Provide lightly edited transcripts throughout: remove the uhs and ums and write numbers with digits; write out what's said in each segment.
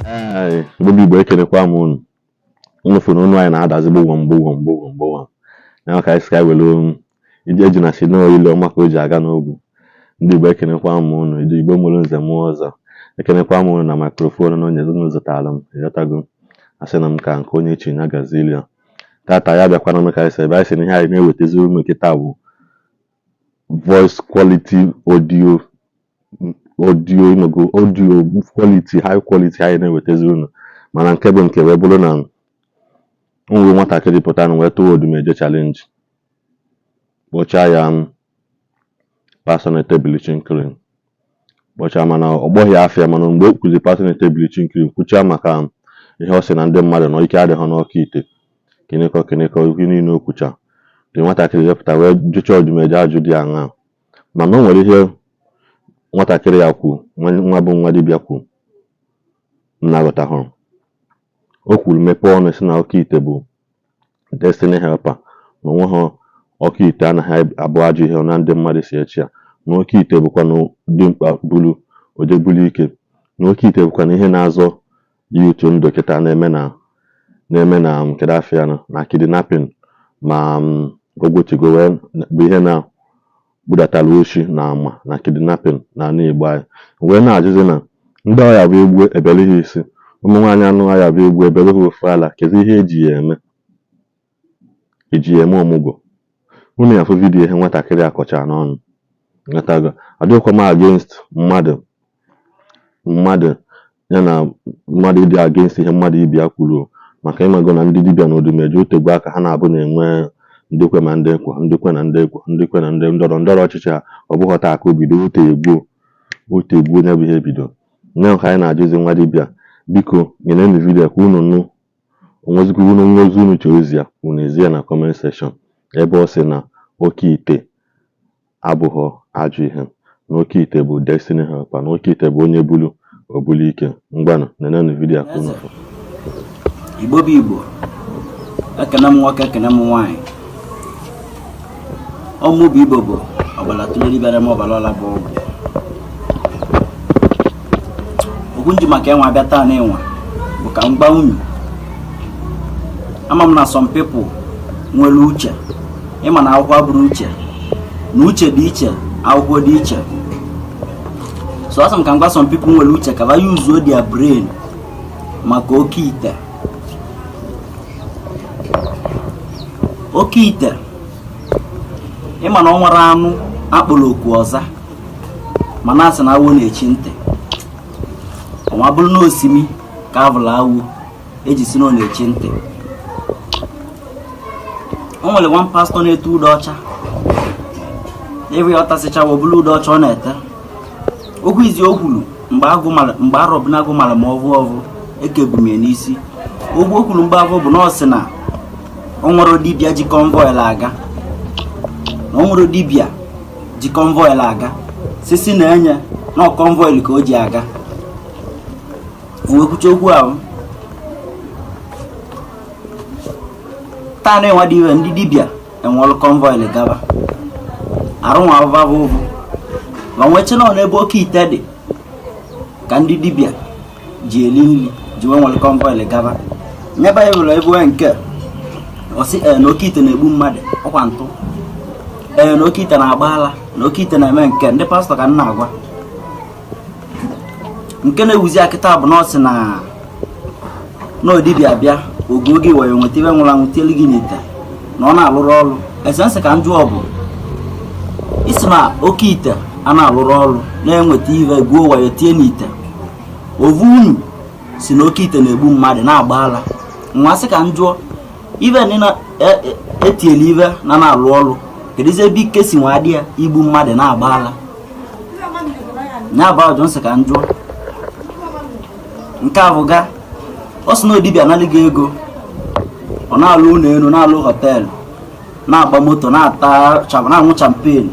Ee, Igbo bụ Igbo, ekelekwa m unu. Unu fụrụ na onu anyị na-adazi gbogwom gbogwom gbogwom gbogwom ya ka anyị si ka anyị were iji eji na si n'ile ọma ka o ji aga n'ogwu. Ndị Igbo, ekenekwa m unu. Ndị Igbo mụrụ nze mụọ ọzọ, ekenekwa m unu na microphone na onye unu zụtara m. Ịghọtago? Asị na m ka nke onye chi ya gazili ya. Tata ya bịakwana m ka anyị si ebe anyị si na ihe anyị na-ewetezi unu kịta bụ voice quality audio, audio ịnọgo, audio quality, high quality anyị na-ewetezi unu. Mana nke bụ nke wee bụrụ na nwere nwatakịrị pụta na wee tụọ Odumeje challenge, kpọchaa ya pastor na-ete bleaching cream, kpọchaa, mana ọ kpọghị afịa. Mana mgbe o kwuzi pastor na-ete bleaching cream, kwuchaa maka ihe ọ sị na ndị mmadụ nọ ike adịghị n'ọkụ ite kịnịkọ kịnịkọ, ihe niile o kwucha dị, nwatakịrị wepụta wee jụcha Odumeje ajụ dị aṅaa. Mana o nwere ihe nwatakịrị ya kwu, nwa bụ nwa dibịa kwu m na-aghọtahụrụ. O kwuru, mepee ọnụ sị na oke ite bụ destiny helper, na onweghị oke ite anaghị abụ ajọ ihe na ndị mmadụ si echi ya, na oke ite bụkwanụ dimkpa bulu oje bulu ike, na oke ite bụkwanụ ihe na-azọ youth ndụ kịta na-eme na kedu afịa na kidnapping ma ogwotigo wee bụ ihe na budatara oshi na ama na kidnapping n'ala Igbo anyị. Wee na-ajụzi na ndị ọya bụ egbu ebele ha isi, ụmụ nwaanyị anụ ọya bụ egbu ebele ha ofu ala, kedu ihe eji ya eme? Eji ya eme ọmụgwọ? Unu ya afụ video ihe nwatakịrị a kọchara n'ọnụ. Nghọtago? Adịghịkwa m against mmadụ ya na mmadụ ịdị against ihe mmadụ ibe ya kwuru, maka ịmago na ndị dibịa na Odumeje otegwu aka ha na-abụ na-enwe ndị kwe ma ndị ekwe, ndị kwe na ndị ekwe, ndị kwe na ndị ndọrọ ndọrọ ọchịchị ha. Ọ bụghị taa ka o bido, otegbuo otegbuo ya bụ ihe bido nne. Ka anyị na-ajụzi nwa dibịa, biko nyenenụ video ka unu nụ. Onwezikwa unu nwozi unu chọrọ izi ya, unu ezi ya na comment section, ebe ọ sị na oke ite abụghọ ajọ ihe, na oke ite bụ destiny helper, na oke ite bụ onye bulu obulu ike. Ngwanụ, nenenụ video ka unu fụ. Igbo bụ Igbo, ekene m nwoke, ekene m nwaanyị. Ọmụ bụ Igbo bụ ọbara tụlere bịara m ọbara ọla bụ ọgwụ okwu nji maka enwe abịa taa na enwe bụ ka m gba unu. Ama m na some people nwere uche, ịma na akwụkwọ abụrụ uche, na uche dị iche, akwụkwọ dị iche. So asị m ka m gwa some people nwere uche ka ba yuzuo their brain maka oke ite. Oke ite, ịma na ọ nwere anụ akpọrọ oku ọza, mana asị na awo na-echi ntị. Ọnwa bụrụ na osimi ka avụla awo eji si na ọ na-echi ntị. O nwere one pastor na-ete ude ọcha ebe ya ọ tasịchawa ọbụla ude ọcha ọ na-ete. Okwu izi o kwuru mgbe agụ mara, mgbe arọbụnagụ mara ma ọvụ ọvụ ekebumie n'isi. Okwu o kwuru mgbe avụ bụ na ọ sị na o nwere dibịa ji convoy aga, na o nwere dibịa ji convoy aga, sisi na enye na convoy ka o ji aga. O wee kwucha okwu ahụ. Taa na enwe dị iwe ndị dibịa enwelụ convoy gaba arụ nwa abụba bụ ụvụ ma nweche na ọ n'ebe oke ite dị ka ndị dibịa ji eli nri ji wee nwere convoy gaba. Nye baịbụl ebe nke ọ sị ee na oke ite na-egbu mmadụ, ọkwa ntụ, ee na oke ite na-agba ala, na oke ite na-eme nke ndị pastọ ka m na-agwa. Nke na-ewuzi akịta bụ na ọ sị na na dibịa bịa oge oge were nweta ibe nwụrụ anwụ tielu gị n'ite, na ọ na-alụrụ ọrụ. Esensi ka m jụọ bụ isi na oke ite a na-alụrụ ọrụ na-enweta ive gwuo wayo tie n'ite, ovu unu si na oke ite na-egbu mmadụ, na-agba ala. Nwa sị ka m jụọ, ive na etiela ive na na-alụ ọrụ, kedụzi ebe ike si nwa dị ya igbu mmadụ na-agba ala? Ya bụ ajụ nsị ka m jụọ. Nke a bụ ga ọ sị na dibịa analị gị ego, ọ na-alụ ụlọ elu, na-alụ hotel, na-agba moto, na-ata na-aṅụ champagne.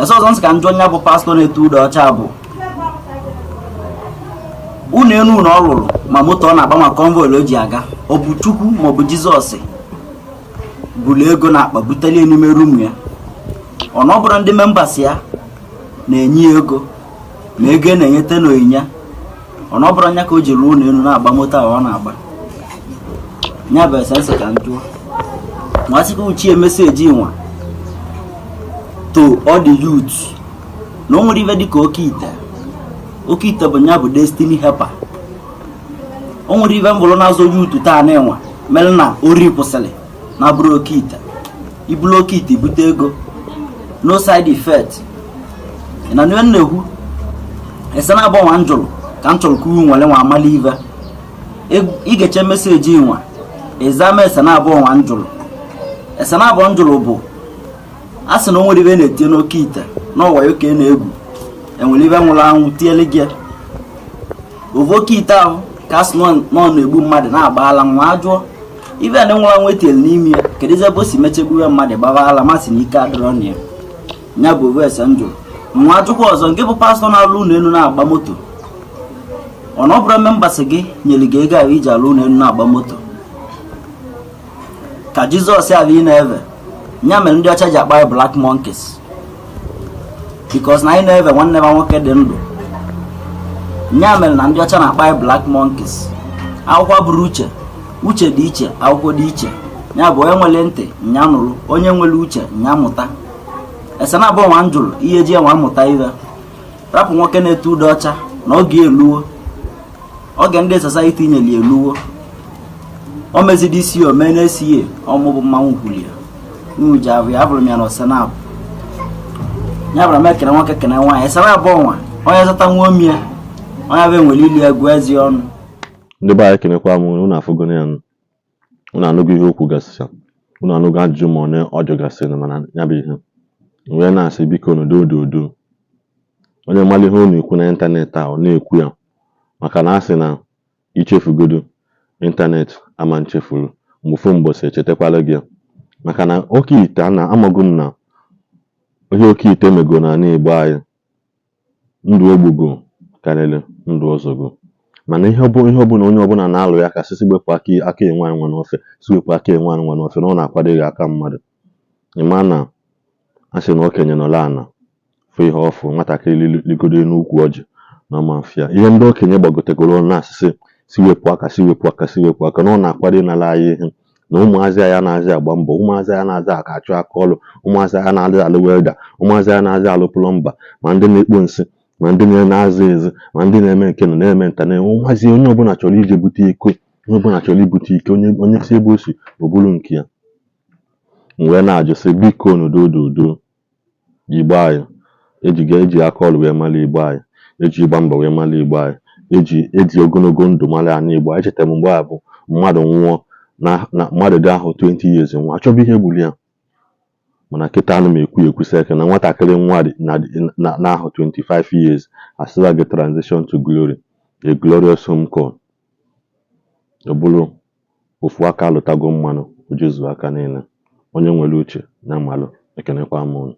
Ese ọzọ nsị ka m jụọ nya bụ pastọ na-ete ude ọcha bụ ụlọ elu na ọ lụrụ, ma moto ọ na-agba, ma convoy o ji aga, ọ bụ Chukwu ma ọ bụ Jizọs buru ego na akpa butelie n'ime room ya? Ọ na ọ bụrụ ndị members ya na-enye ya ego, ma ego na-enyete n'onyinye Ọ na ọ bụrụ nya ka o ji rụọ ụlọ elu na-agba moto ahụ ọ na-agba? Ya bụ ese nsị ka m jụọ ma sị ka uchie message nwa to all the youth na o nwere ife dịka oke ite. Oke ite bụ ya bụ destiny helper. O nwere ife mbụrụ na-azụ youth taa na enwa mere na ori kwụsịrị na bụrụ oke ite. Ibulu oke ite, ibute ego, no side effect. Ị na nwe na-ekwu ese na abụọ nwa m jụrụ ka m chọrọ ka unu nwere nwa amala ive. Igeche message nwa ịzama ese na abụọ nwa m jụrụ. Ese na abụọ m jụrụ bụ a sị na o nwere ibe na-etinye n'oke ite n'ọwa ya ka na-egwu enwere ibe nwụrụ anwụ tiele gị ovu oke ite ahụ ka a sị na ọ na-egbu mmadụ na-agba ala. Nwa ajụọ ibe na nwụrụ anwụ etinyere n'ime ya, kedu ebe o si mechegbuwe mmadụ gbaba ala? Masị na ike adịrọ na ya. Ya bụ ovu ese m jụrụ. Nwa ajụkwa ọzọ, nke bụ pastor na-alụ ụlọ elu na-agba moto, ọ na ọ bụrụ members gị nyere gị ego ahụ iji alụ ụlọ elu na-agba moto ka Jizọs ahụ ị na-eve? Ya mere ndị ọcha ji akpa anyị black monkeys, because na anyị na-eve nwanne m nwoke dị ndụ. Ya mere na ndị ọcha na-akpa anyị black monkeys. Akwụkwọ bụrụ uche, uche dị iche, akwụkwọ dị iche. Ya bụ onye nwere ntị nya nụrụ, onye nwere uche nya mụta. Ese na abụọ nwa m jụrụ ihe ji enwa mụta ihe. Rapụ nwoke na-ete ude ọcha na oge eluwo, oge ndị society nyeli eluwo. O mezidi isi o mee na-esi ya ọmụbụ mmanwụ kwulie ji ahụ ya abụrụ m ya na osenabụ ya bụrụ m ekene nwoke kene nwaanyị. Esere abụọ nwa onye zụta nwa omie onye bụ enwere ili egwu ezi ọnụ. Ndị be anyị, ekenekwa m unu. Unu afụgonu ya nụ. Unu anụgo ihe okwu gasịcha, unu anụgo ajụjụ ma one ọ jụgasịrị. Mana ya bụ ihe m wee na-asị, biko n'udo udo, onye mara ihe ọ na-ekwu na ịntanetị a, ọ na-ekwu ya, maka na a sị na ichefugodo ịntanetị ama nchefuru mgbe mgbọsị echetakwala gị ya. Maka na oke ite a na amago m na ihe oke ite mego n'ala Igbo anyị, ndụ ogbugo karịrị ndụ ọzọgo. Mana ihe ọ bụ ihe ọbụla onye ọbụla na-alụ ya ka sisi wepụ aka aka enwe anwa n'ofe, si wepụ aka enwe anwa n'ofe, na ọ na-akwado gị aka mmadụ. Ịma na a sị na okenye nọrọ ana fụ ihe ọfụ, nwatakịrị ligodo n'ukwu ọjị na ọma mfịa. Ihe ndị okenye gbagotegoro na-asịsị si wepụ aka, si wepụ aka, si wepụ aka, na ọ na-akwado ịnara anyị ihe na ụmụazị anyị na-azị agba mbọ, ụmụazị anyị na-azị aka achụ aka ọlụ, ụmụazị anyị na-azị alụ welder, ụmụazị anyị na-azị alụ plumber, ma ndị na-ekpo nsị, ma ndị na-azụ ezi, ma ndị na-eme nke na na-eme nta na ụmụazị. Onye ọbụla chọrọ ije bute iko, onye ọbụla chọrọ ibute ike, onye onye si ebe o si o buru nke ya. M wee na-ajụ sị, biko n'udo udo, Igbo anyị ejiga eji aka ọlụ wee mara Igbo anyị, eji ịgba mbọ wee mara Igbo anyị, eji ogologo ndụ mara ala Igbo anyị. Echetara m mgbe a bụ mmadụ nwụọ na mmadụ dị ahụ 20 years nwụọ, achọba ihe gburu ya. Mana kịta ana m ekwu ekwusi ike na nwatakịrị nwa dị na n'ahụ 25 years asịla gị transition to glory, a glorious home call. Ọ bụrụ ofu aka alụtago mmanụ o jezuo aka niile. Onye nwere uche na mmalụ. Ekenekwa m unu.